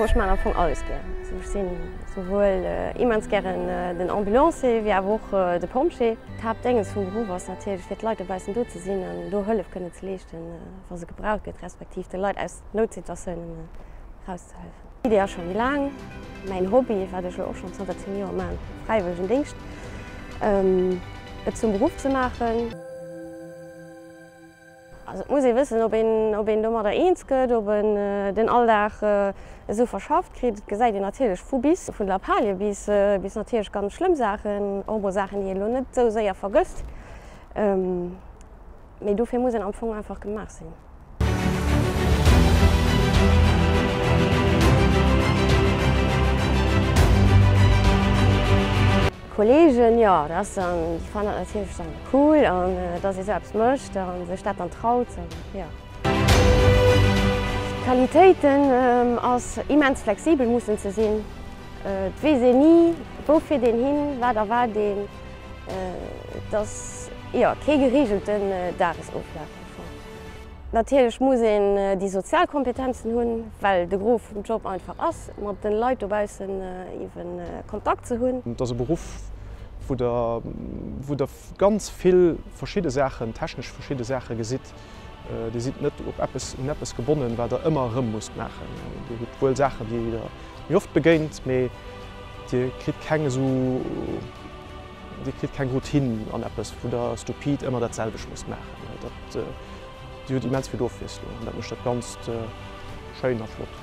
Ech maachen am Fong alles gär. Also ech sinn souwuel immens gären den Ambulancier wéi awer och de Pompjee. D'Haaptdénges vum Beruff ass natierlech fir d'Leit dobaussen do ze sinn an do Hëllef kënnen ze leeschten, wa se gebraucht gëtt, respektiv de Leit aus Noutsituatiounen erauszehëllefen. D'Idee ass scho méi laang mäin Hobby, wat ech elo och schonn zanter 10 Joer maachen, fräiwëllegen Déngscht, et zum Beruff ze maachen. Also et muss ee wëssen, ob een, ob een domadder eens gëtt, ob en den Alldag esou verschafft kritt. Et gesäit een natierlech vu bis, vun Lappalie bis, bis natierlech ganz schlëmm Saachen, och emol Saachen, déi een elo net esou séier vergësst. Mee dofir muss een am Fong einfach gemaach sinn. Kollegen, jo, dat ass dann, déi fannen dat natierlech dann cool an dass ee sou eppes mécht a sech dat dann traut, jo. D'Qualitéiten ass immens flexibel mussen ze sinn. Et weess een ni, wou fiert een hin, wat erwaart een. Et ass, jo, kee gereegelten Dagesoflaf am Fong. Natierlech muss een déi sozial Kompetenzen hunn, well de Gros vum Job einfach ass, mat den Leit dobaussen ewen Kontakt ze hunn. Et ass e Beruff, wou der, wou der ganz vill verschidde Saachen, technesch verschidde Saache gesitt. Dir sidd net op eppes, un eppes gebonnen, wat der ëmmer erëm musst maachen. Dir hutt wuel Saachen, déi der méi oft begéint, mee Dir kritt keng esou, Dir kritt keng Routine an eppes, wou Der stupid ëmmer dat selwecht musst maachen. Dat, Dir hutt immens vill Ofwiesslung an dat mécht dat Ganzt schéin a flott.